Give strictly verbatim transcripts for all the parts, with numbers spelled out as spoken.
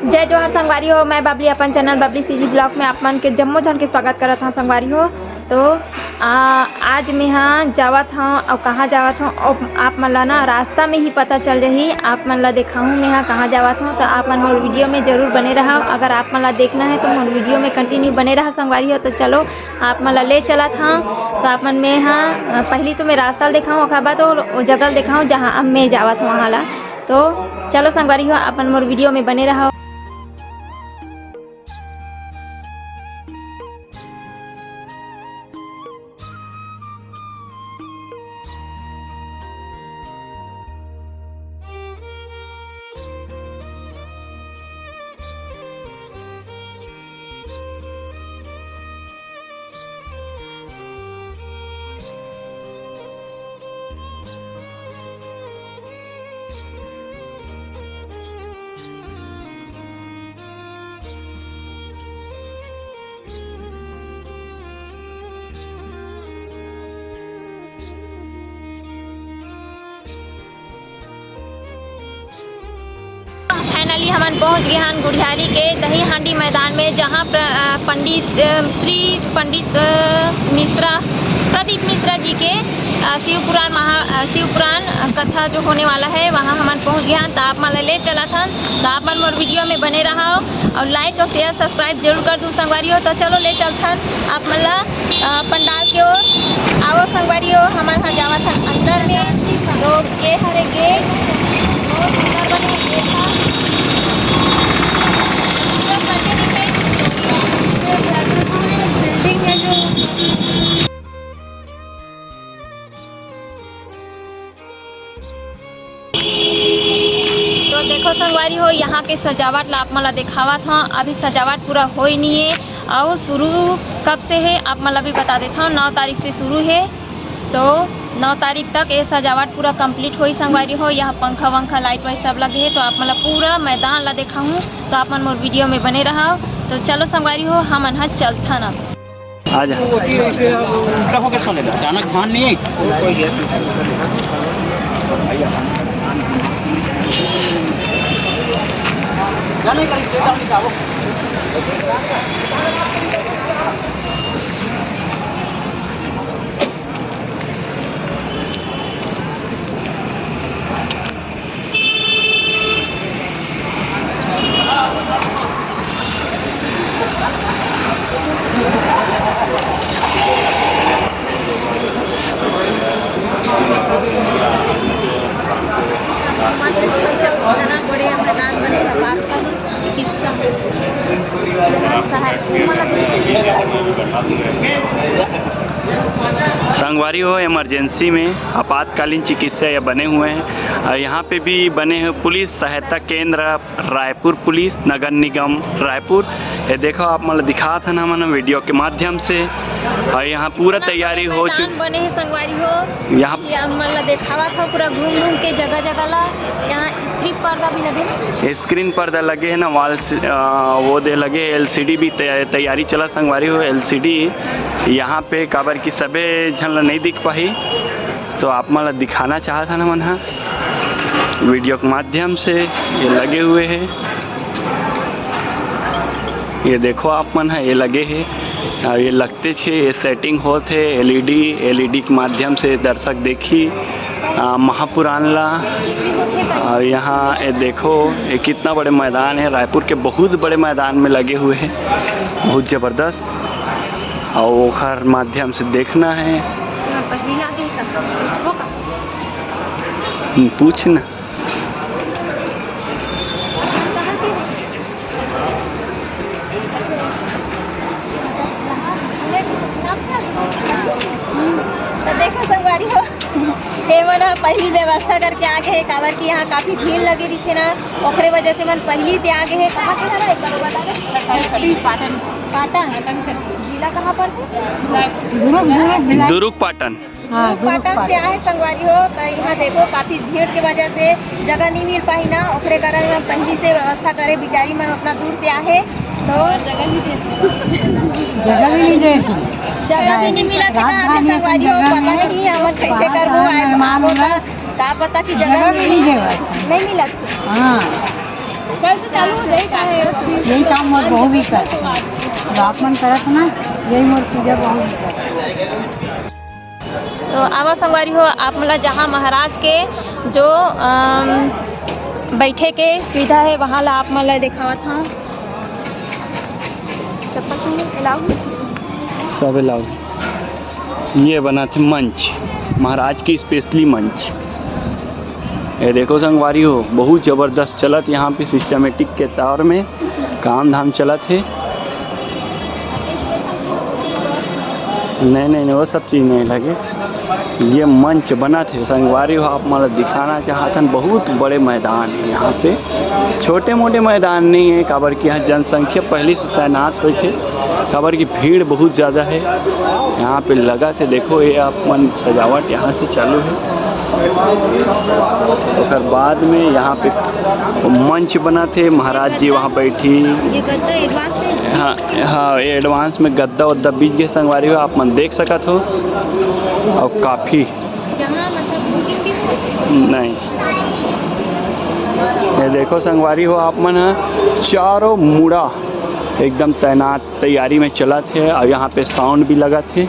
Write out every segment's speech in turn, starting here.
जय जोहार संगवारी हो, मैं बबली अपन चैनल बबली सीजी ब्लॉग में आप मन के जम्मो झन के स्वागत करत हव संगवारी हो। तो आ, आज मैं हा जावत हव अउ कहाँ जावत हव, अउ आप मन ला ना रास्ता में ही पता चल जाही। आप मन ला देखाहूँ मैं हा कहाँ जावत हव, तो आप मन मोर वीडियो में जरूर बने रहव। अगर आप मन ला देखना है तो मोर वीडियो में कंटिन्यू बने रहा संगवारी हो। तो चलो आप मन ला ले चलत हव। तो आप मन में हा अ, पहली तो मैं रास्ता ल देखाहूँ, ओकर बाद वो जगह ल देखाहूँ जहाँ अब मैं जावत हव वहाँ ला। तो चलो संगवारी हो, आप मन मोर वीडियो में बने रहव। फाइनली हमन पहुंच गए हन गुढ़ियारी के दही हांडी मैदान में, जहां प्र-, अ, पंडित, अ, श्री पंडित, अ, मिश्रा, प्रदीप मिश्रा जी के, अ, शिव पुराण महा-, अ, शिव पुराण, अ, कथा जो होने वाला है, वहां हमन पहुंच गए हन। तो आप मन ला ले चलत हन, तो आप मन मोर वीडियो में बने रहव अउ लाइक अउ शेयर सब्सक्राइब जरूर कर दू संगवारी हो। तो चलो ले चलथन आप मन ला, अ, पंडाल के ओर। आवो संगवारी हो, हमन हा जावत हन अंदर में। तो ये हरे गेट, बहुत सुंदर बने हे गेट हा। पूरा सजे नहीं है, बिल्डिंग है जो तो देखो संगवारी हो, यहाँ के सजावट ला आप मन ला देखावत हव। अभी सजावट पूरा होई नहीं है, अउ शुरू कब से है आप मन ला भी बता देत हव। नौ तारीख से शुरू है, तो नौ तारीख तक ये सजावट पूरा कंप्लीट होई संगवारी हो। यहाँ पंखा वंखा लाइट वाइट सब लगे है, तो आप मन ला पूरा मैदान ला देखाहूँ, तो आप मन मोर वीडियो में बने रहव। तो चलो संगवारी हो, हमन ह चलथन अब। आ जा। उल्टा होके सुन लेना, अचानक ध्यान नहीं है। संगवारी हो, इमरजेंसी में आपातकालीन चिकित्सा ये बने हुए हैं। और यहाँ पे भी बने हुए पुलिस सहायता केंद्र, रायपुर पुलिस, नगर निगम रायपुर। ये देखो, आप मन ल दिखात हन हमन वीडियो के माध्यम से। और यहाँ पूरा तैयारी हो चुकी। बने हे संगवारी हो। यहाँ ये आप मन ल देखावत हव पूरा घूम घूम के जगह जगह ला। यहाँ स्क्रीन पर्दा भी लगे हे। स्क्रीन पर्दा लगे हे ना, वॉल से, अ, वो दे लगे, एलसीडी भी तै-, तैयारी चला संगवारी हो, एलसीडी। यहाँ पे काबर की सबे झन ला नहीं दिख पाही, तो आप मन ला दिखाना चाहत हन हमन ह वीडियो के माध्यम से। ये लगे हुए हे, ये देखो आप मन ह, ये लगे हे। और ये लगते छे, ये सेटिंग होत हे एलईडी, एलईडी के माध्यम से दर्शक देखी, आ, महापुराण ला। और यहाँ ये देखो, ये कितना बड़े मैदान है, रायपुर के बहुत बड़े मैदान में लगे हुए हैं, बहुत जबरदस्त। और ओखर माध्यम से देखना है। हम्म, पूछ ना। तो देखो संगवारी हो, ये मन ह पहिली व्यवस्था करके आ गे हे, काबर कि यहाँ काफी भीड़ लगे रहिथे ना, ओकरे वजह से मन पहिली से आ गे हे। कहाँ के हरे, एक बार बता दे। पाटन। पाटन। जिला कहाँ पड़थे? दुर्ग, दुर्ग, दुर्ग पाटन। हाँ, दुर्ग पाटन से आए संगवारी हो, तो यहाँ देखो काफी भीड़ के वजह से जगह नहीं मिल पाही ना, ओकरे कारण हम पहली से व्यवस्था करे, बिचारी मन उतना दूर से आहे तो जगह भी नहीं दे। जगह भी नहीं मिला था, राजधानी संगवारी हो, पता नहीं हमन कैसे करबो, आए, आबो तो का पता कि जगह भी नहीं मिला। हाँ। कल से चालू हो जाए का है? यही काम मोर बहू भी कर, जो आप मन करत ना, यही मोर पूजा बहू भी कर। तो आवा संगवारी हो, आप मन ला जहाँ महाराज के जो, अम, बैठे के सुविधा है, वहाँ ला आप मन ला देखावत हूँ। चप्पल पहने, allow? सब allow। ये बना थे मंच, महाराज की specially मंच। ये देखो संगवारी हो, बहुत जबरदस्त चलत यहाँ पे systematic के तौर में काम धाम चलत हे। नहीं, नहीं, नहीं, वो सब चीज़ नहीं लगे। ये मंच बनत हे संगवारी हो, आप मन ल दिखाना चाहत हन, बहुत बड़े मैदान हे यहाँ पे, छोटे मोटे मैदान नहीं हे, काबर कि यहाँ जनसंख्या पहले से तैनात होइथे, काबर कि भीड़ बहुत ज़्यादा हे। यहाँ पे लगत हे, देखो ये आप मन सजावट यहाँ से चालू हे, ओकर बाद में यहाँ पे मंच बनत हे, महाराज जी वहाँ बैठी। ये गद्दा advance है? हाँ, हाँ, ये advance में गद्दा उद्दा बिछ गे संगवारी हो, आप मन देख सकत हो। और काफी जहाँ मतलब booking भी हो सकती है। नहीं, ये देखो संगवारी हो, आप मन ह चारों मुड़ा एकदम तैनात तैयारी में चलत हे और यहाँ पे sound भी लगत हे।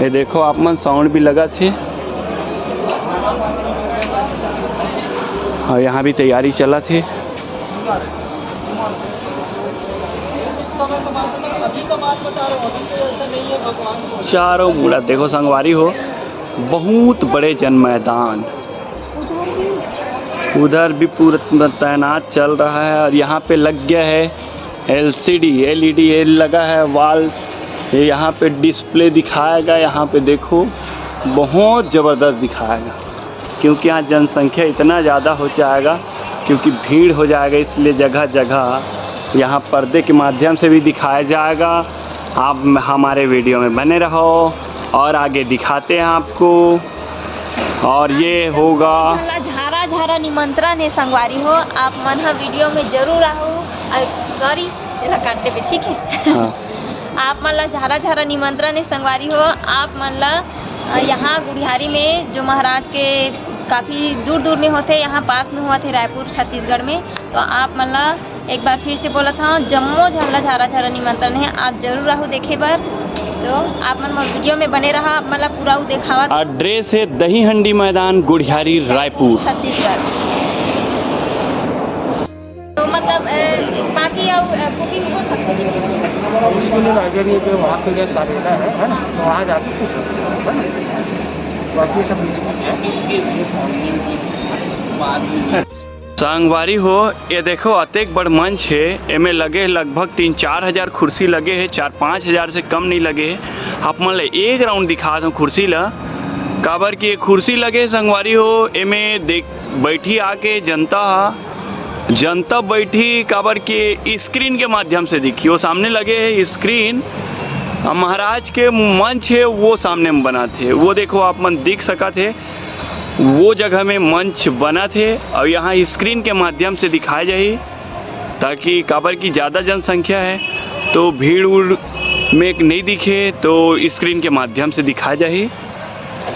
ये देखो आप मन, sound भी लगत हे और यहाँ भी तैयारी चलत हे। चारों मुड़ा देखो संगवारी हो, बहुत बड़े जन मैदान, उधर भी पूरा तैनात चल रहा है और यहाँ पे लग गया है L C D, L E D ये लगा है wall, ये यहाँ पे display दिखाएगा। यहाँ पे देखो, बहुत ज़बरदस्त दिखाएगा, क्योंकि यहाँ जनसंख्या इतना ज़्यादा हो जाएगा, क्योंकि भीड़ हो जाएगा, इसलिए जगह जगह यहाँ पर्दे के माध्यम से भी दिखाया जाएगा। आप हमारे video में बने रहो और आगे दिखाते हैं आपको। और ये होगा झारा झारा निमंत्रण है संगवारी हो, आप मन ह video में जरूर आहू। अ, sorry, एला काट देबे, ठीक है? हाँ। आप मन ला झारा झारा निमंत्रण है संगवारी हो, आप मन ला, अ, यहाँ गुढ़ियारी में जो महाराज के काफी दूर दूर में होथे, यहाँ पास में होवत हे रायपुर छत्तीसगढ़ में, तो आप मन ला एक बार फिर से बोलत हव, जम्मो झन ला झारा झारा निमंत्रण हे, आप जरूर आहू देखे बर। तो आप मन मोर video में बने रहा, आप मन ला पूरा उ देखावत। Address है दही हंडी मैदान, गुढ़ियारी, रायपुर। छत्तीसगढ़। तो मतलब, अ, बाकी अउ, अ, booking हो सकती है? इसके लिए राइडर ये जो वहाँ पे गैस डालेगा है, है ना, तो वहाँ जाके पूछ सकते हो, है ना? बाकी सब संगवारी हो, ये देखो, अतेक बड़ मंच हे, एमे लगे हे लगभग तीन चार हजार कुर्सी लगे हे, चार पाँच हजार से कम नहीं लगे हे। आप मन ल एक round दिखात हूँ कुर्सी ल, काबर कि ये कुर्सी लगे हे संगवारी हो, एमे देख, बैठी आके जनता हा, जनता बैठी, काबर कि screen के माध्यम से दिखी, वो सामने लगे हे screen, अ, महाराज के मंच हे, वो सामने में बनत हे, वो देखो, आप मन देख सकत हे। वो जगह में मंच बनत हे और यहाँ screen के माध्यम से दिखाए जाही, ताकि काबर की ज़्यादा जनसंख्या है तो भीड़ उड़ में नहीं दिखे, तो screen के माध्यम से दिखाए जाही।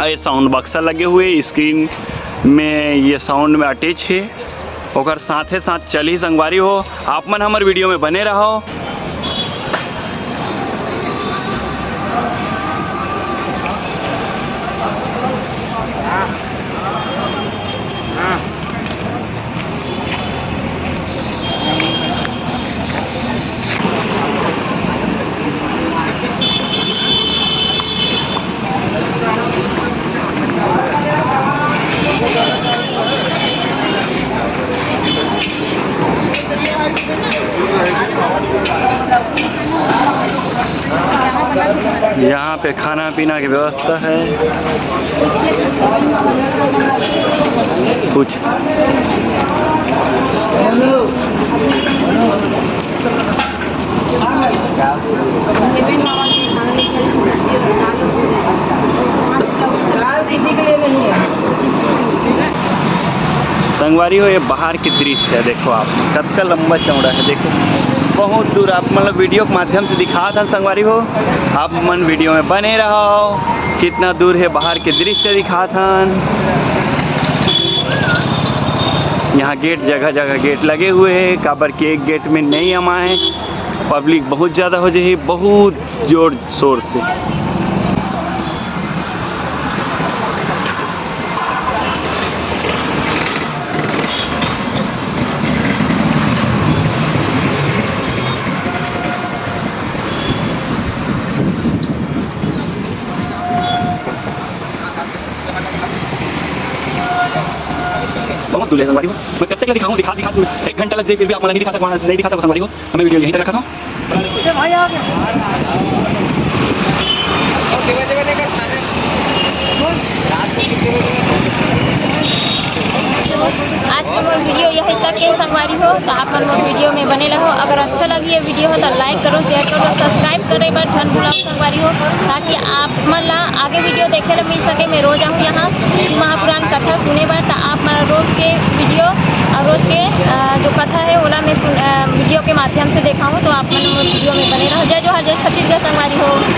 और ये sound बक्सा लगे हुए screen में, ये sound में attach है। ओकर साथे साथ चलही संगवारी हो, आप मन हमर video में बने रहो। यहाँ पे खाना पीना की व्यवस्था है। कुछ संगवारी हो, ये बाहर के दृश्य है, देखो आप, कतका लंबा चौड़ा है, देखो बहुत दूर। आप मतलब video के माध्यम से दिखात हन संगवारी हो, आप मन video में बने रहो। कितना दूर है, बाहर के दृश्य दिखात हन। यहाँ गेट, जगह जगह गेट लगे हुए हैं, काबर के एक गेट में नहीं अमाए, पब्लिक बहुत ज़्यादा हो जाही, बहुत जोर शोर से। बहुत दूर है संगवारी हो। मैं कब तक दिखाऊं, दिखा दिखा दूं, एक घंटा लग जाए, फिर भी आप मन ला नहीं दिखा सकूं, नहीं दिखा सकूं संगवारी हो। मैं वीडियो यहीं तक रखत हूं। आज के मोर वीडियो यही तक के संगवारी हो, तो आप मन मोर वीडियो में बने रहो। अगर अच्छा लगी ये वीडियो हो तो लाइक करो, शेयर करो, सब्सक्राइब करे बर झन भूलव संगवारी हो, ताकि आप मन ला आगे वीडियो देखे ला मिल सके। मैं रोज आहूँ यहाँ महापुराण कथा सुने बर, तो आप मन रोज के वीडियो और रोज के, अ, जो कथा है ओला मैं सुन, अ, वीडियो के माध्यम से देखाऊँ, तो आप मन मोर वीडियो में बने रहो। जय जोहार, जय छत्तीसगढ़ संगवारी हो।